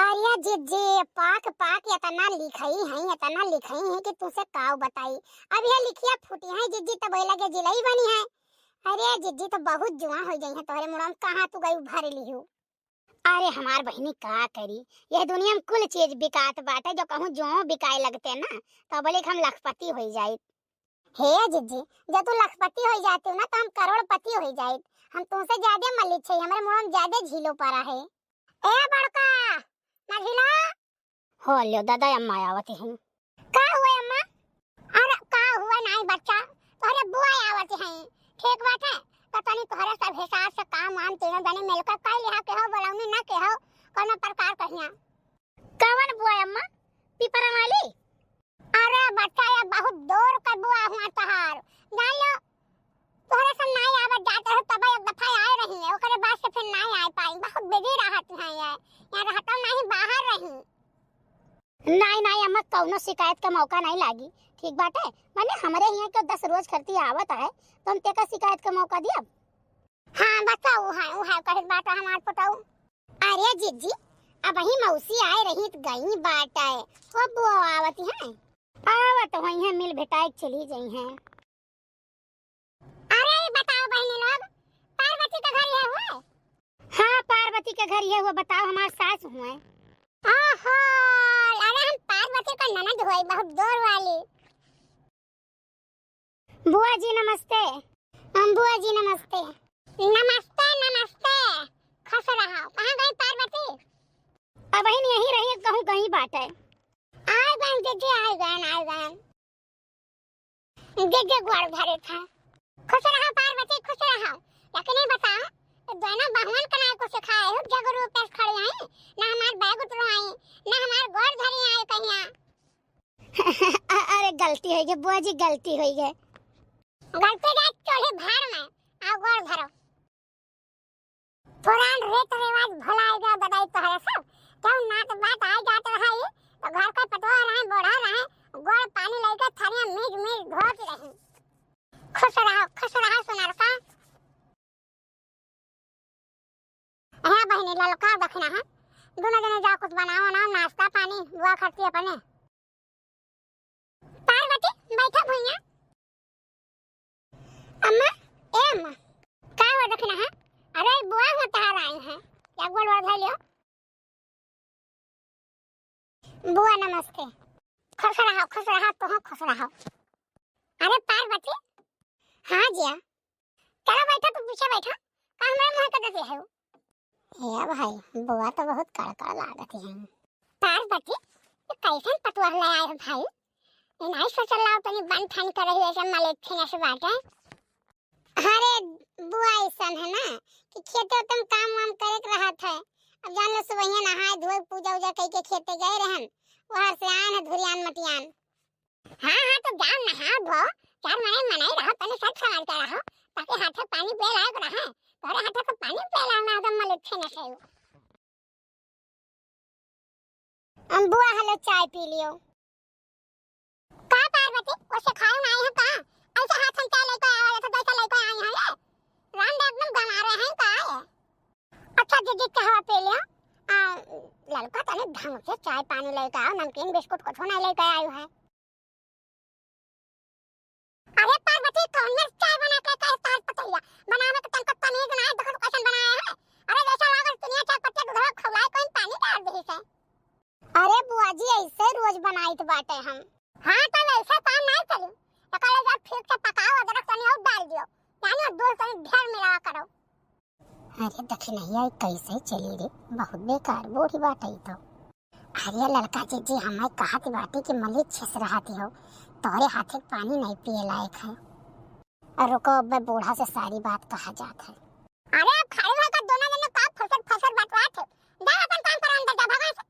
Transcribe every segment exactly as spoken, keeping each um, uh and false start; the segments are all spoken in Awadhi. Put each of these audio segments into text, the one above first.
अरे जिज्जी, पाक पाक एतना लिखई है, एतना लिखई है कि तुसे काव बताई। अब ये लिखिया फूटी है जिज्जी, तब वही लगे जिलई बनी है। अरे जिज्जी, तो बहुत जुआ हो जाई है तोहरे मुड़वा में, कहाँ तू गई भर लिहू। अरे हमार बहिनी का करी, यह दुनिया में कुल चीज बिकात बाटे, जो कहूँ जो बिकाए लगते ना, तो बोले कि हम लखपति हो जाइत। हे जिज्जी, जब तू लखपति हो जाती हो ना, तो हम करोड़पति हो जाइत। हम तुमसे ज्यादा मलिच है, हमारे मुड़वा में ज्यादा झीलो पड़ा है। ए बड़का, मझिला। हो लियो दादा, अम्मा आवत हैं। का हुआ अम्मा? अरे का हुआ नाई बच्चा, तोहरे बुआ आवत हैं। ठीक बाटे, तो तनी तोहरे सब हिसाब से काम वाम तीनों जने मिलकर कर लिहा, केहो बोलौनी ना केहो कोनो प्रकार कहिया। कवन बुआ अम्मा? पीपरा वाली? अरे बच्चा, ये बहुत दूर का बुआ हुआ तोहार, जान लो। तोहरे सब नाई आवत जात रहे, तब एक दफा आए रही है, ओकरे बाद से फिर नाई आए पाई। बहुत बिजी रहत है ये, यहाँ रहता नहीं, बाहर रही। नाई नाई अम्मा, कौनो शिकायत का मौका नहीं लागी, ठीक बाटे। माने हमरे यहाँ क्यों दस रोज खरती आवत है, तो हम तेका शिकायत का मौका दिया? हाँ बच्चा, वो है, वो है, कहत बाटा हमार पटाऊ। अरे जिज्जी, अब ही मौसी आए रही तो गई बाटे, हो बुआ आवत है। आवत वही है, मिल भेटाए के चली गई हैं। अरे, ई बताओ बहिनी लोग, पार्वती के घर ये हुए? हाँ, पार्वती के घर ये हुए, बताओ, हमार सास हुए। ओहो, अरे हम पार्वती का ननद हुए, बहुत दूर वाली। बुआ जी नमस्ते। हम बुआ जी नमस्ते। नमस्ते, नमस्ते, खुश रहो। कहाँ गई पार्वती? अब बहिन यहीं रही, कहूँ गई बाटे। आए गए दीदी, आए गए, आए गए। गिद्ध गोड़ धरे था। खुश रहा पार्वती, खुश रहा। लेकिन ये बताओ, ये दोनों बहुअन का नाई कुछ सिखाए हो, जग रूप पे खड़े हैं, ना हमार बैग उतरवाई, ना हमार गोड़ धरी आए कहिया। अरे गलती हो गई बुआ जी, गलती हो गई। गलती का चोली भाड़ में, आओ गोड़ धरो। पुरान रीत रिवाज भुलाए गए ददाई तोहरे सब। क्यों नात बात आए जात रहा ई, तो घर के पतोह रहे, बूढ़ा रहे, गोड़ पानी लेके थरिया मीज मीज धोत रही। खुश रहो, खुश रहो सुनर का। हाँ बहिनी, ललका दखिना है, दोनों जने जाओ कुछ बनाओ ना, नाश्ता पानी, बुआ खरती अपने। पार्वती, बैठा भुइया। अम्मा, ए अम्मा, का हो दखिना है? अरे बुआ हो तहार आई है, या गोड़ वोड़ धइ लियो। बुआ नमस्ते। खुश रहो, खुश रहो, तुहो खुश रहो। अरे पार्वती। हाँ जिया। चलो बैठो, तू पीछे बैठो। का हमरा मुँह के देते हो? ए भाई, बुआ तो बहुत कड़कड़ लागत है। पार्वती, ये कैसन पतोह ले आए हो भाई? ये नहीं सोचल लाओ तनी बन ठन के रही, ऐसे मलेच्छिन से बाटे। अरे बुआ, ऐसन है ना कि खेते में काम वाम करे के रहत है। अब जान लो, सुबहिया नहाए धोए, पूजा उजा कई के खेते गए रहन, वहाँ से आए हैं धुरियान मटियान। हाँ, हाँ, तो जाओ नहाओ धो, चार मने मनाई रहो, तनी सज संवर के रहो, ताकि हाथे पानी पिए लायक रहे। तोरे हाथे तो पानी पिए लायक ना, एकदम मलेच्छे न से। हम बुआ हलो चाय पी लियो। का पार्वती, ओसे खाए ना आई है का? ऐसे हाथ हम चाय लेके आवा, जैसे जैसे लेके आई है ये। राम दे एकदम गमा रहे हैं का ये? अच्छा दीदी, चाहवा पी लियो। आ, ललका तने ढंग से चाय पानी लेके आओ, नमकीन बिस्कुट कुछ नहीं लेके आयु है। अरे पार्वती, कौन में चाय बना के कहे तार पतैया? बनावे के तनको तमीज ना है, देखो तो कैसन बनाए है। अरे जैसा लागल चिनिया चाय पत्ती दूधवा खौलाए, कोई पानी डाल दे से। अरे बुआ जी, ऐसे रोज बनाइत बाटे हम। हाँ, तो ऐसे काम नहीं चली। एकरा जब ठीक से पकाओ, अदरक तनी और डाल दियो, यानी दूध तनी ढेर मिला करो। अरे दखिनहिया, ई कैसे चली रे? बहुत बेकार बूढ़ी बाटे ई तो। अरे ललका जिज्जी, हमें कहत बाटी कि मलिच्छे से रहती हो, तोरे हाथे के पानी नहीं पिए लायक है। और रुको, अब मैं बूढ़ा से सारी बात कहा जात है। अरे अब खाली होकर दोनों जने का फसर फसर बतवात है। जा अपन काम करो, अंदर जा, भगा से।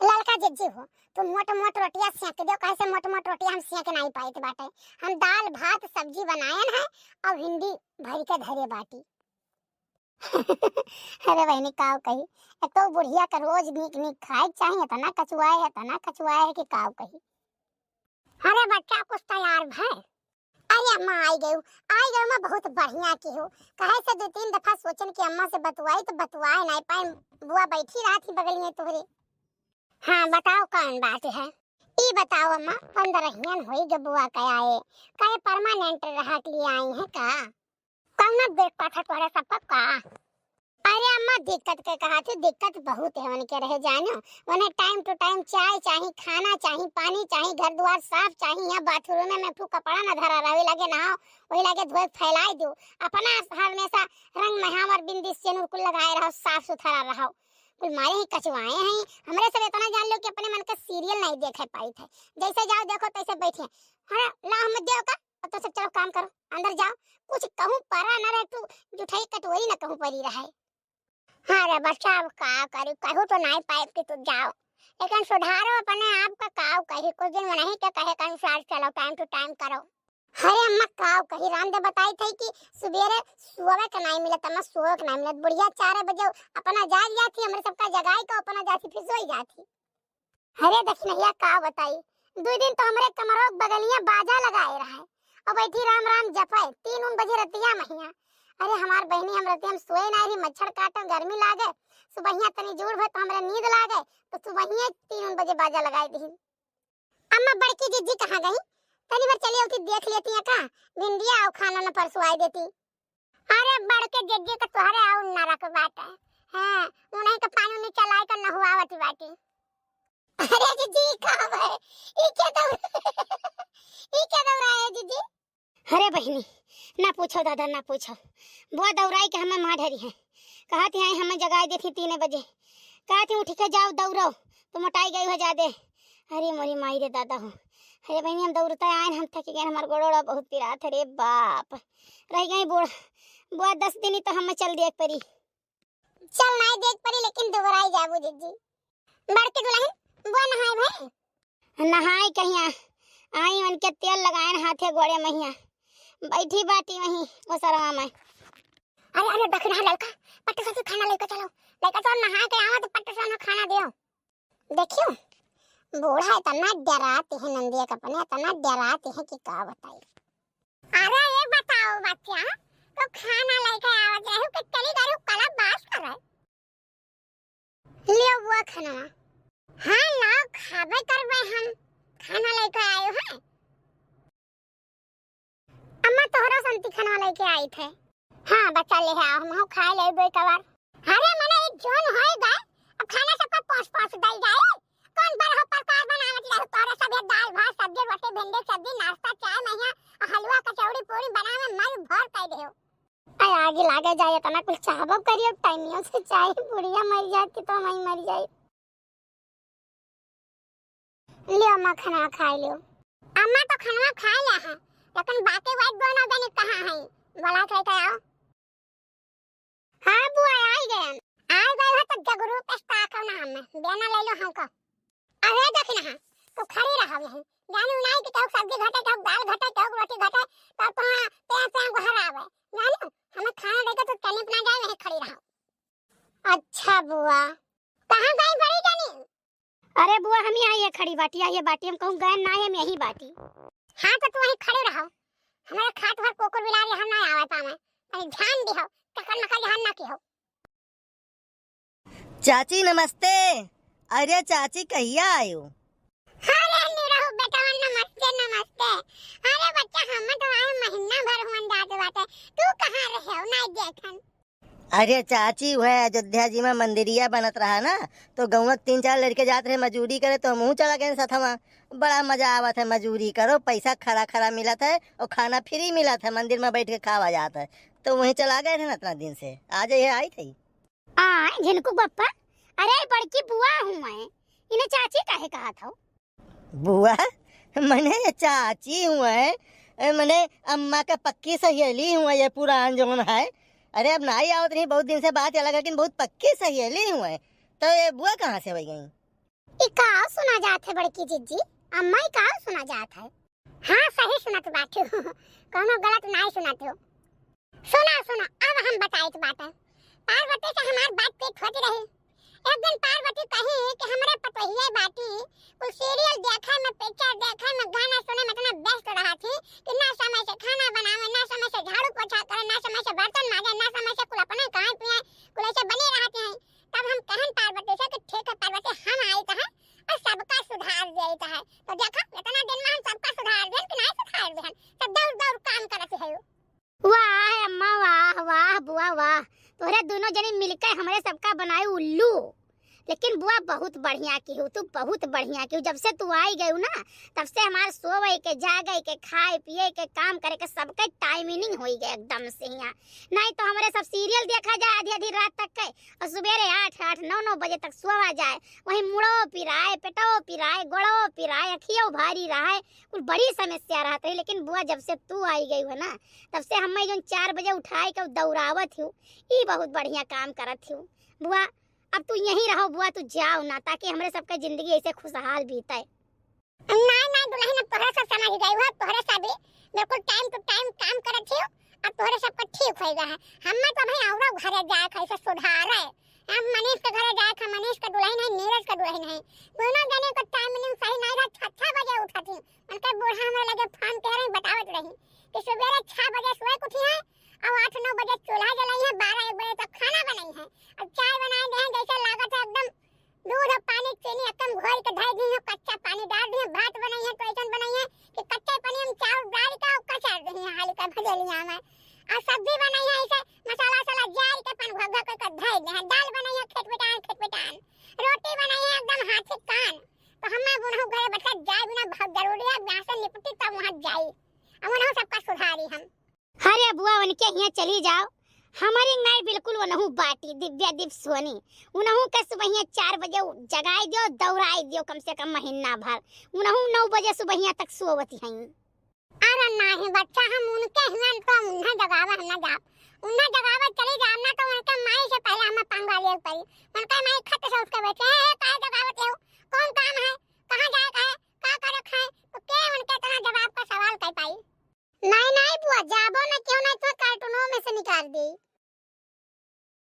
ललका जिज्जी हो, तू मोट मोट रोटियां सेंक दियो, काहे से मोट मोट रोटियां हम सेंक नहीं पाइत बाटे। हम दाल भात सब्जी बनायन है और भिंडी भर के धरे बाटी। अरे बहिनी, काव कही, एक तो बुढ़िया के रोज नीक नीक खाए के चाही, इतना कचुआए है, इतना कचुआए है कि काव कही। अरे बच्चा, कुछ तैयार भय। अरे अम्मा आई गयू, आई गयू अम्मा, बहुत बढ़िया किहू। कहे से दो तीन दफा सोचन कि अम्मा से बतुआई तो बतुआए नाहीं पाए, बुआ बैठी रहत ही बगलिए तोहरे। हाँ बताओ कौन बात है? ई बताओ अम्मा, पंद्रहियन होई गए बुआ के आए, का ये permanent रहा के लिए आई हैं का? कौनो दिक्कत है तोहरे सबका का? अरे अम्मा, दिक्कत के कहा थी, दिक्कत बहुत है उनके रहे जानो। उन्हें time to time चाय चाही, खाना चाही, पानी चाही, घर दुआर साफ चाही। यहाँ bathroom में एक ठो कपड़ा न धरा रहे, वही लगे नहाओ, वही लगे धोए, फैलाए दो। अपना हमेशा रंग महावर बिंदी सेनुर कुल लगाए रहो, साफ सुथरा रहो। कुल मारे ही कचवाए हैं। हमरे सब इतना जान लो कि अपने मन का serial नहीं देखे पाई थे, जैसे जाओ देखो तैसे बैठे। हाँ, ला हम देव का, अब तो सब चलो काम करो, अंदर जाओ। कुछ कहूँ परा न रहे, तू जुठाई कटोरी न कहूँ परी रहे। हाँ रे बच्चा, अब का करी, कहूँ तो नहीं पाइब कि तू जाओ, लेकिन सुधारो अपने आप का। काव कही, कुछ दिन वहीं के कहे के अनुसार चलो, time to time करो। अरे अम्मा, काव कही, रामदेव बताई थे कि सुबेरे सोवे के नहीं मिलत, अम्मा सोवे के नहीं मिलत। बुढ़िया चार बजे अपना जाग जाती, हमरे सबका जगाई के अपना जाती, फिर सोई जाती। अरे दखिनहिया का बताई, दुइ दिन तो हमरे कमरो के बगलिया बाजा लगाए रहे, और बैठी राम राम जपे तीन उन बजे रतिया महिया। अरे हमार बहिनी, हम रतिया में सोए ना रही, मच्छर काटे, गर्मी लागे, सुबहिया तनी जूड़ भर तो हमरे नींद लागे, तो सुबहिया तीन उन बजे बाजा लगाए दी। अम्मा, बड़की जिज्जी कहाँ गई? तनी बार चली अउती देख लेती है का, भिंडिया और खाना न परसुआई देती। अरे बड़के जिज्जी के तोहरे आउर नरक बाटे। हाँ, उन्हीं के पानी उनी चलाए के नहुआवत बाटी। अरे जिज्जी, ई का है? ई के दौड़-, ई के दौड़ाए जिज्जी? अरे बहिनी, ना पूछो दादा, ना पूछो। बुआ दौड़ाई के हमें मार डरी है। कहत ही आई हमें जगाए देती तीन बजे। कहत ही उठ के जाओ दौड़ो, तो मोटाई गई हो जादे। अरे मोरी माई रे दादा हो। अरे बहिनी, हम दौड़ते आए, हम थक गए, हमार गोड़ ओड़ा बहुत पिरात है रे बाप। रह गई बूढ़, बुआ दस दिन ही तो हमें चल देख परी। चल नाई देख परी, लेकिन दुबराई जाबू जिज्जी। बड़की दुल्हन, बुआ नहाए भई? नहाए कहिया, आई उनके तेल लगाए हाथे गोड़े महिया। बैठी बाटी वहीं ओसरवा में। अरे, अरे, दखिनहा ललका, पट्टू ससुर खाना लेके चलो। लेके चलो, नहा के आवा तो पट्टू ससुर खाना दियो। देखियो, बूढ़ा इतना डराती है नंदिया के अपने, इतना डराती है कि का बताई। अरे ये बताओ बच्चा, तो खाना लेके आवत रहो कि चली गई कलप बास करे? लियो बुआ खाना। हाँ लाओ, खाबे करबे हम, खाना लेके आयो है। अम्मा तोहरो संती खाना लेके आई थे। हाँ बच्चा, ले आओ, हम खाए ले दो एक बार। अरे मने एक जोन होए गए, अब खाना सबका पहुँच पहुँच दई जाए। कौन बरह प्रकार बनावत रहे तोहरे सब, ये दाल भात सब्जी रोटी भिंडी सब्जी नाश्ता चाय महिया हलवा कचौड़ी पूरी बनावे मन भर कर देहो। अरे आगे लागे जाए इतना कुछ चाहबो करियो, टाइमियों से चाय बुढ़िया मर जाए कि तो मैं मर जाए। लियो अम्मा खाना खाए लियो। अम्मा तो खाना खाए लिया है, लेकिन बाकी वाइट दोनों जने कहाँ हैं? बोला थे तो आओ। हाँ बुआ, आई गए। आई गए हो तो जगरूप स्टाक हो ना हमें, बेना ले लो हमको। अरे देख ना, तू खड़ी रहो यहीं। जानी उनाई के कहूँ सब्जी घटे, कहूँ दाल घटे, कहूँ रोटी घटे, तब तो हाँ पे पे घर आवे। जानी हमें खाना देके तू चली अपना जाए, यहीं खड़ी रहो। अच्छा बुआ। कहाँ गई बड़ी जानी? अरे बुआ, हम यहाँ ये खड़ी बाटी, यहाँ ये बाटी, हम कहूँ गए ना, हम यही बाटी। हाँ तो तू वहीं खड़ी रहो, हमारे खाट भर कुकुर बिलार यहाँ ना आवे पावे, अरे ध्यान दिहो, टकर मकर यहाँ ना की हो। चाची नमस्ते। अरे चाची कहिया आयो? अरे निरहू बेटवा नमस्ते नमस्ते। अरे बच्चा हम तो आए महीना भर हुअन जात बाटे, तू कहाँ रहे हो ना देखन? अरे चाची, वह अयोध्या जी में मंदिरिया बनत रहा ना, तो गौवा के तीन चार लड़के जात रहे मजूरी करे, तो हमहू चला गए सथवा। बड़ा मजा आवत है, मजूरी करो, पैसा खरा खरा मिलत है और खाना फ्री मिलत है, मंदिर में बैठ के खावा जात है, तो वहीं चला गए थे ना इतना दिन से। आज ये आई थी। आ झिनकू बप्पा, अरे बड़की बुआ हूँ मैं, इन्हें चाची काहे कहा था? बुआ, मने ये चाची हुए, ए, मने अम्मा का पक्की सहेली हुए ये पुरान जौन है। अरे अब नाई आवत रही, बहुत दिन से बात अलग है, लेकिन बहुत पक्की सहेली हुए। तो ये बुआ कहाँ से हो गई? ई का सुना जात है बड़की जिज्जी? अम्मा ई का सुना जात है? हाँ सही सुनत बाटू, कौनो गलत नाई सुनत हो। सुना सुना, अब हम बताइत बाटे। पार्वती से हमार बातचीत होती रही। एक दिन पार्वती कही कि हमरे पतोहिए बाटी, कुल सीरियल देखे में, पिक्चर देखे में, गाना सुने में इतना व्यस्त रहत ही कि ना समय से खाना बनावे, ना समय से झाड़ू पोछा करे, ना समय से बर्तन माजे, ना समय से कुल अपने खाए पिए, कुल ऐसे बने रहत ही। तब हम कहन पार्वती से कि ठीक है पार्वती, हम आइत है और सबका सुधार देइत है। तो देखो, इतना दिन में हम सबका सुधार देन कि नहीं सुधार देन, सब दौड़ दौड़ काम करत है। वाह अम्मा, वाह, वाह बुआ, वाह। तोहरे दुनो जनी मिलके हमरे सबका बनाए उल्लू। लेकिन बुआ, बहुत बढ़िया किहू तू, बहुत बढ़िया किहू। जब से तू आई गयू ना, तब से हमार सोवे के, जागे के, खाए पिए के, काम करे के, सबके टाइमिंग होई गए एकदम से हियाँ। नहीं तो हमरे सब सीरियल देखा जाए आधी आधी रात तक के, और सुबेरे आठ आठ नौ नौ बजे तक सोवा जाए। वहीं मुड़ो पिराए, पेटो पिराए, गोड़ो पिराए, अखियो भारी रहे, कुल बड़ी समस्या रहत रही। लेकिन बुआ, जब से तू आई गयू है ना, तब से हमें जौन चार बजे उठाए के दौड़ावत हियो, ई बहुत बढ़िया काम करत हियो। बुआ, अब तू यहीं रहो बुआ, तू जाओ ना, ताकि हमरे सबके जिंदगी ऐसे खुशहाल बीते। नहीं, नहीं दुल्हन, अब तोहरे सब समझ गई हो, तोहरे सब ही बिल्कुल time to time काम करत हियो, अब तोहरे सबका ठीक होइगा है। हमें तो भाई औरो घरे जाए के, ऐसे सुधारे। हम मनीष के घरे जाए के, मनीष के दुल्हन है, नीरज के दुल्हन है, दोनों जने का टाइमिंग सही नहीं रहा, छह छह बजे उठत ही। उनके बूढ़ा हमरा लगे फोन कह रही, बतावत रही कि सुबेरे छह बजे सोए के उठी है और आठ नौ बजे चूल्हा जलाई है, बारह एक बजे तक खाना बनाई है, अब चाय बनाए दे हैं, जैसे लागत है एकदम दूध और पानी चीनी एकदम घोर के धर दी है, कच्चा पानी डाल दी है, भात बनाई है तो ऐसन बनाई है कि कच्चे पानी में चाउर डाल के और कचर दी है, हाली का भजेलिया में। और सब्जी बनाई है ऐसे मसाला वसाला जाल के अपन घोघा करके धर दे हैं, दाल बनाई है खेट पिटान, खेट पिटान, रोटी बनाई है एकदम हाथी कान। तो हमें बुढ़ऊ घरे बैठे जाए बिना बहुत जरूरी है, यहाँ से निपटी तब वहाँ जाई। अब उन्हों सबका सुधारी हम। अरे बुआ, उनके हियाँ चली जाओ, हमारी नाई बिल्कुल उनहू बाटी, दिव्या दीप सोनी। उनहू के सुबहिया चार बजे जगाई दियो, दौड़ाई दियो कम से कम महीना भर। उनहू नौ बजे सुबहिया तक सोवत हैं। अरे नहीं बच्चा, हम उनके हियाँ तो उन्हें जगावे हम ना जाब, उन्हें जगावे चली जाब ना तो उनके माई से पहले हमें पंगा लिए पड़ी। उनके माई खत से उसके बेटे, "ए, ए, काहे जगावत हो? कौन काम है? कहाँ जाए का है? का करे खाए?" तो के उनके इतना जवाब का सवाल कर पाई? नहीं, नहीं बुआ, जाबो ना, क्यों नहीं तो कार्टूनों में से निकाल दी।